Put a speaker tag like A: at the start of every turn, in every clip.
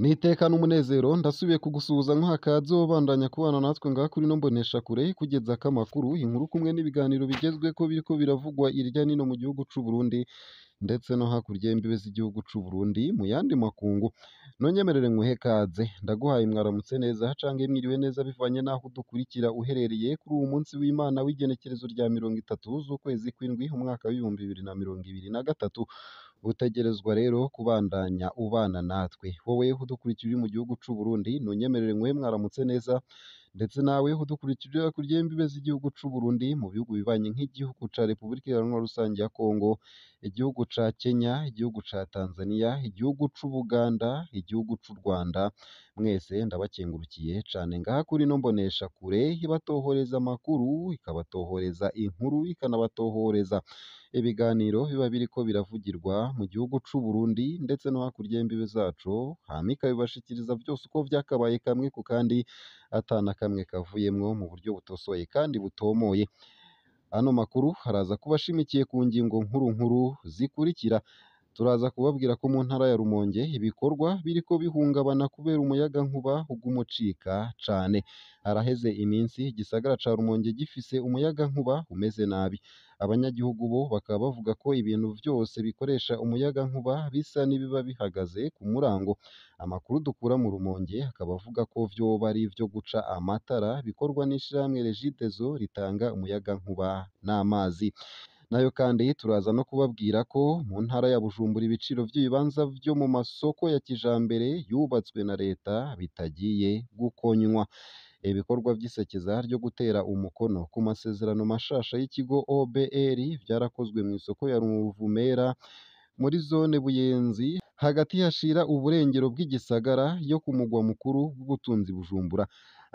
A: N'iteka n'umunezero ndasubiye kugusuhuza nkuha kaze wobandanya kubana natwe ngaha kuri ino mboneshakure ikugezako amakuru, inkuru kumwe n'ibiganiro bigezweko biriko biravugwa irya nino mu gihugu c'Uburundi ndetse no hakurya y'imbibe z'igihugu c'Uburundi mu yandi makungu. Nonyemerere nkuhe kaze, ndaguhaye mwaramutse neza canke mwiriwe neza bivanye n'aho udukurikira uherereye kuri uwu munsi w'Imana w'igenekerezo rya 30 z'ukwezi kw'indwi umwaka w'2023. Utegerezwa rero kubandanya ubana natwe. Wowe udukurikira uri mu gihugu c'Uburundi nunyemerere nkuhe mwaramutse neza, ndetse nawe udukurikira uri hakurya y'imbibe z'igihugu c'Uburundi mu bihugu bibanyi nk'igihugu ca Repubulika Iharanira Rusangi ya Kongo, igihugu ca Kenya, igihugu ca Tanzania, igihugu c'Ubuganda, igihugu c'u Rwanda, mwese ndabakengurukiye cane. Ngaha kuri ino mboneshakure ibatohoreza amakuru, ikabatohoreza inkuru, ikanabatohoreza ibiganiro biba biriko biravugirwa mu gihugu c'Uburundi ndetse no hakurya y'imbibe zaco, hama ikabibashikiriza vyose uko vyakabaye kamwe ku kandi ata na kamwe kavuyemwo mu buryo butosoye kandi butomoye. Ano makuru araza kuba ashimikiye ku ngingo nkuru nkuru zikurikira: turaza kubabwira ko mu ntara ya Rumonge ibikorwa biriko bihungabana kubera umuyagankuba uguma ucika cane. Haraheze iminsi igisagara ca Rumonge gifise umuyagankuba umeze nabi. Abanyagihugu bo bakaba bavuga ko ibintu vyose bikoresha umuyagankuba bisa n'ibiba bihagaze ku murango. Amakuru dukura mu Rumonge akaba avuga ko vyoba ari ivyo guca amatara bikorwa n'ishirahamwe Regideso ritanga umuyagankuba n'amazi. Nayo kandi turaza no kubabwira ko mu ntara ya Bujumbura ibiciro vy'ibibanza vyo mu masoko ya kijambere yubatswe na leta bitagiye gukonywa. Ibikorwa vy'isekeza ryo gutera umukono ku masezerano mashasha y'ikigo OBR vyarakozwe mw'isoko ya Ruvumera muri zone Buyenzi hagati hashira uburengero bw'igisagara yo ku mugwa mukuru w'ubutunzi Bujumbura.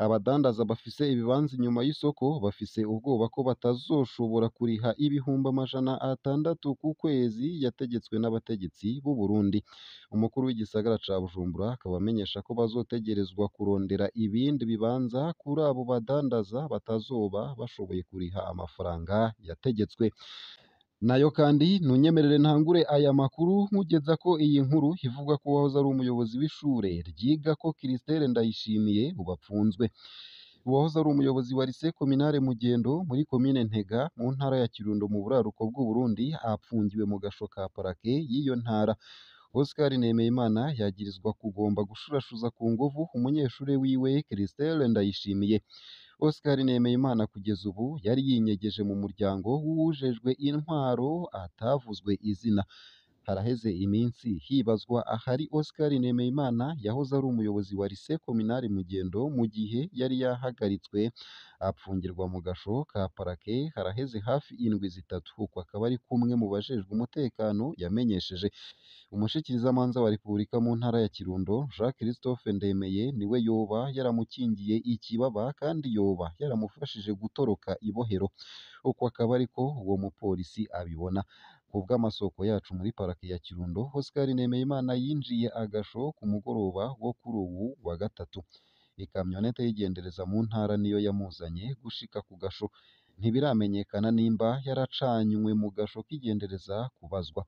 A: Abadandaza bafise ibibanza inyuma y'isoko bafise ubwoba ko batazoshobora kuriha 600,000 ku kwezi yategetswe n'abategetsi b'u Burundi. Umukuru w'igisagara ca Bujumbura akaba amenyesha ko bazotegerezwa kurondera ibindi bibanza kuri abo badandaza batazoba bashoboye kuriha amafaranga yategetswe. Nayo kandi ntunyemerere ntangure aya makuru nkugeza ko iyi nkuru ivuga ko uwahoze ari umuyobozi w'ishure ryigako Christelle Ndayishimiye ubu apfunzwe. Uwahoze ari umuyobozi wa lycée communale Mugendo muri komine Ntega mu ntara ya Kirundo mu buraruko bw'Uburundi apfungiwe mu gasho ka parake y'iyo ntara. Oscar Nemeyimana yagirizwa kugomba gushurashuza ku nguvu umunyeshure wiwe Christelle Ndayishimiye. Oscar Nemeyimana kugeza ubu yari yinyegeje mu muryango w'uwujejwe intwaro atavuzwe izina. Haraheze iminsi hibazwa ahari Oscar Nemeyimana yahoze ari umuyobozi wa lycée communale Mugendo mu gihe yari yahagaritswe apfungirwa mu gasho ka parake haraheze hafi indwi zitatu. Uko akaba ari kumwe mu bajejwe umutekano yamenyesheje. Umushikirizamanza wa Repubulika mu ntara ya Kirundo Jean Christophe Ndemeye niwe yoba yaramukingiye ikibaba kandi yoba yaramufashije gutoroka ibohero. Uko akaba ariko uwo mupolisi abibona. Kubw'amasoko yacu muri parake ya Kirundo, Oscar Nemeyimana yinjiye agasho ku mugoroba wo kuri uwu wa gatatu. Ikamyonete y'igendereza mu ntara niyo yamuzanye gushika ku gasho. Ntibiramenyekana nimba yaracanywe mu gasho k'igendereza kubazwa.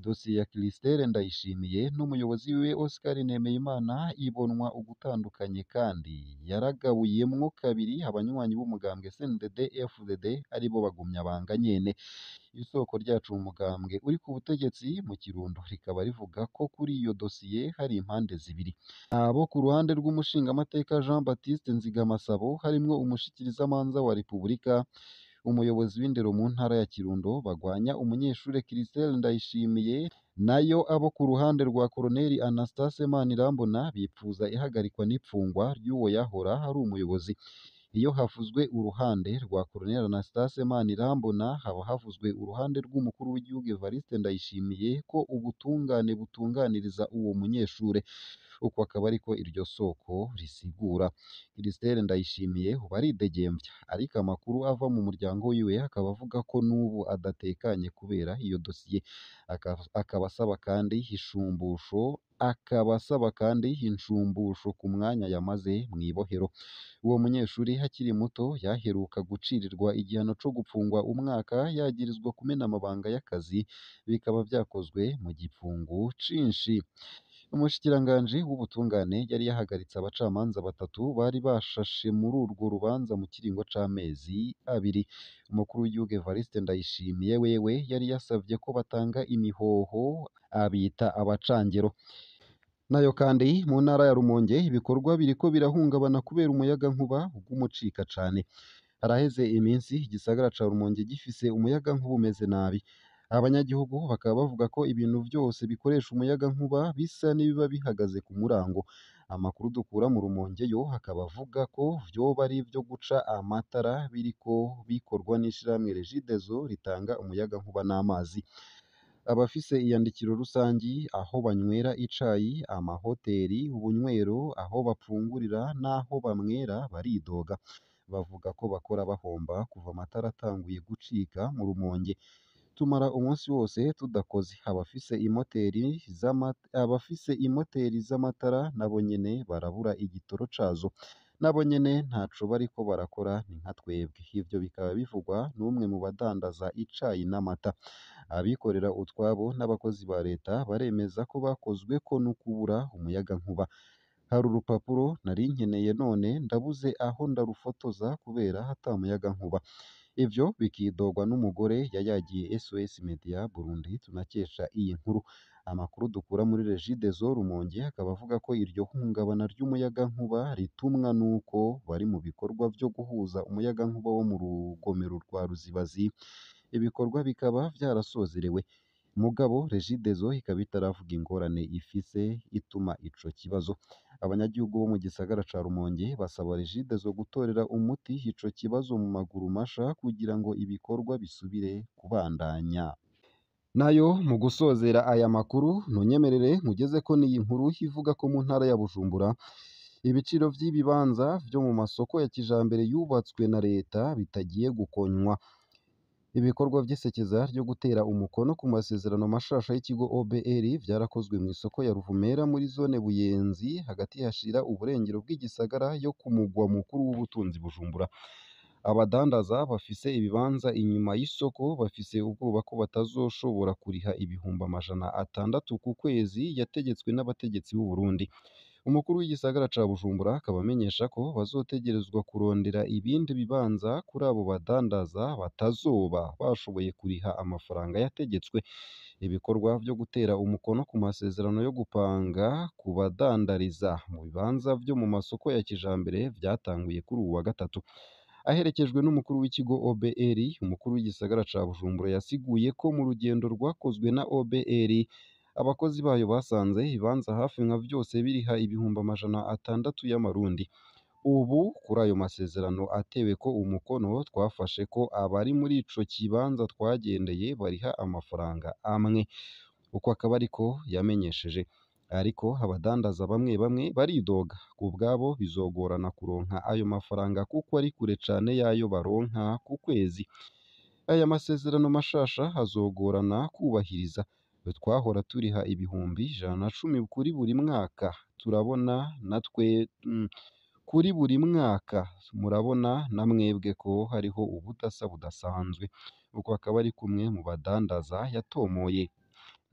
A: Dosiye ya Christelle Ndayishimiye n'umuyobozi wiwe Oscar Nemeyimana ibonwa ugutandukanye kandi yaragabuyemwo kabiri abanywanyi b'umugambwe CNDD FDD aribo bagumyabanga nyene. Isoko ryacu mu mugambwe uri ku butegetsi mu Kirundo rikaba rivuga ko kuri iyo dosiye hari impande zibiri. Abo ku ruhande rw'umushingamateka Jean Baptiste Nzigamasabo harimwo umushikirizamanza wa Repubulika, umuyobozi w'indero mu ntara ya Kirundo bagwanya umunyeshure Christelle Ndayishimiye, nayo abo ku ruhande rwa Koloneli Anastase Manirambona bipfuza ihagarikwa n'ipfungwa ry'uwo yahora ari umuyobozi. Iyo havuzwe uruhande rwa Koloneli Anastase Manirambona haba havuzwe uruhande rw'umukuru w'igihugu Evariste Ndayishimiye ko ubutungane butunganiriza uwo munyeshure. Uko akaba ariko iryo soko risigura. Christelle Ndayishimiye ubu aridegemvya, ariko amakuru ava mu muryango wiwe akaba avuga ko n'ubu adatekanye kubera iyo dosiye. Akaba asaba kandi ishumbusho ku mwanya yamaze mw'ibohero. Uwo munyeshuri akiri muto yaheruka gucirirwa igihano co gupfungwa umwaka yagirizwa kumena amabanga y'akazi, bikaba vyakozwe mu gipfungu cinshi. Umushikiranganji w'ubutungane yari yahagaritse abacamanza batatu bari bashashe muri urwo rubanza mu kiringo c'amezi abiri. Umukuru w'igihugu Evariste Ndayishimiye wewe yari yasavye ko batanga imihoho, abita abacangero. Nayo kandi mu ntara ya Rumonge ibikorwa biriko birahungabana kubera umuyagankuba uguma ucika cane. Haraheze iminsi igisagara ca Rumonge gifise umuyagankuba umeze nabi. Abanyagihugu bakaba bavuga ko ibintu vyose bikoresha umuyagankuba bisa n'ibiba bihagaze ku murango. Amakuru dukura mu Rumonge yo akaba avuga ko vyoba ari ivyo guca amatara biriko bikorwa n'ishirahamwe Regideso ritanga umuyagankuba n'amazi. Abafise iyandikiro rusangi, aho banywera icayi, amahoteri, ubunywero, aho bafungurira n'aho banywera baridoga. Bavuga ko bakora bahomba kuva amatara atanguye gucika mu Rumonge. Tumara umunsi wose tudakoze. Abafise imoteri z'amatara nabo nyene barabura igitoro cazo. Nabo nyene ntaco bariko barakora ni nka twebwe. Ivyo bikaba bivugwa n'umwe mu badandaza icayi n'amata. Abikorera utwabo n'abakozi ba leta baremeza ko bakozweko n'ukubura umuyagankuba. Hari urupapuro nari nkeneye none ndabuze aho ndarufotoza kubera ata muyagankuba. Ivyo bikidogwa n'umugore yayagiye SOS Media Burundi tunakesha iyi nkuru. Amakuru dukura muri Regideso Rumonge akaba avuga ko iryo hungabana ry'umuyagankuba ritumwa n'uko bari mu bikorwa vyo guhuza umuyagankuba wo mu rugomero rwa Ruzibazi, ibikorwa bikaba vyarasozerewe. Mugabo Regideso ikaba itaravuga ingorane ifise ituma ico kibazo. Abanyagihugu bo mu gisagara ca Rumonge basaba Regideso gutorera umuti ico kibazo mu maguru masha kugira ngo ibikorwa bisubire kubandanya. Nayo mu gusozera aya makuru, ntunyemerere nkugeze ko n'iyi nkuru ivuga ko mu ntara ya Bujumbura ibiciro vy'ibibanza vyo mu masoko ya kijambere yubatswe na leta bitagiye gukonywa. Ibikorwa vy'isekeza ryo gutera umukono ku masezerano mashasha y'ikigo OBR vyarakozwe mw'isoko ya Ruvumera muri zone Buyenzi, hagati hashira uburengero bw'igisagara yo ku mugwa mukuru w'ubutunzi Bujumbura. Abadandaza bafise ibibanza inyuma y'isoko bafise ubwoba ko batazoshobora kuriha 600,000 ku kwezi yategetswe n'abategetsi b'u Burundi. Umukuru w'igisagara ca Bujumbura akaba amenyesha ko bazotegerezwa kurondera ibindi bibanza kuri abo badandaza batazoba bashoboye kuriha amafaranga yategetswe. Ibikorwa vyo gutera umukono ku masezerano yo gupanga kubadandariza mu bibanza vyo mu masoko ya kijambere vyatanguye kuri uwu wa gatatu. Aherekejwe n'umukuru w'ikigo OBR, umukuru w'igisagara ca Bujumbura yasiguye ko mu rugendo rwakozwe na OBR, abakozi bayo basanze ibibanza hafi nka vyose biriha 600,000 y'amarundi. Ubu kuri ayo masezerano ateweko umukono, twafashe ko abari muri ico kibanza twagendeye bariha amafaranga amwe. Uko akaba ariko yamenyesheje. Ariko abadandaza bamwe bamwe baridoga, ku bwabo bizogorana kuronka ayo mafaranga kuko ari kure cane y'ayo baronka ku kwezi. Aya masezerano mashasha azogorana kubahiriza. Twahora turiha 110,000 kuri buri mwaka, turabona natwe kuri buri mwaka, murabona na mwebwe ko hariho ubudasa budasanzwe. Uko akaba ari kumwe mu badandaza yatomoye.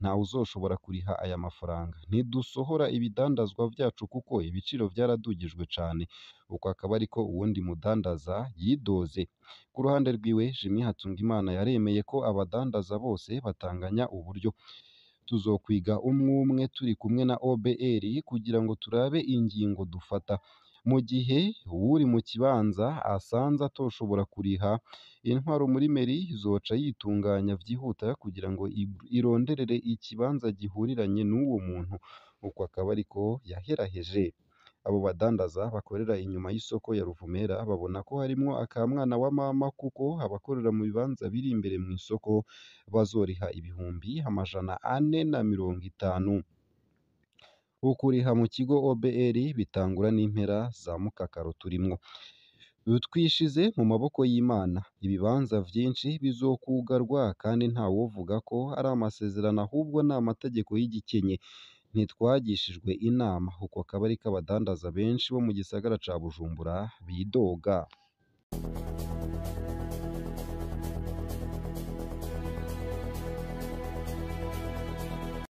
A: Ntawuzoshobora kuriha aya mafaranga. Ntidusohora ibidandazwa vyacu kuko ibiciro vyaradugijwe cane. Uko akaba ariko uwundi mudandaza yidoze. Ku ruhande rwiwe, Jimmy Hatungimana yaremeye ko abadandaza bose batanganya uburyo. Tuzokwiga umwe turi kumwe na OBR kugira ngo turabe ingingo dufata. Mu gihe uwuri mu kibanza asanze atoshobora kuriha, intwaro muri meri izoca yitunganya vyihuta kugira ngo ironderere ikibanza gihuriranye n'uwo muntu. Uko akaba ariko yaheraheje. Abo badandaza bakorera inyuma y'isoko ya Ruvumera babona ko harimwo akamwana wa mama kuko abakorera mu bibanza biri imbere mw'isoko bazoriha 450,000. Ukuriha mu kigo OBR bitangura n'impera za mukakaro turimwo. Twishize mu maboko y'Imana. Ibibanza vyinshi bizokugarwa kandi ntawovuga ko ari amasezerano ahubwo ni amategeko y'igikenye. Ntitwagishijwe inama. Uko akaba ariko abadandaza benshi bo mu gisagara ca Bujumbura bidoga.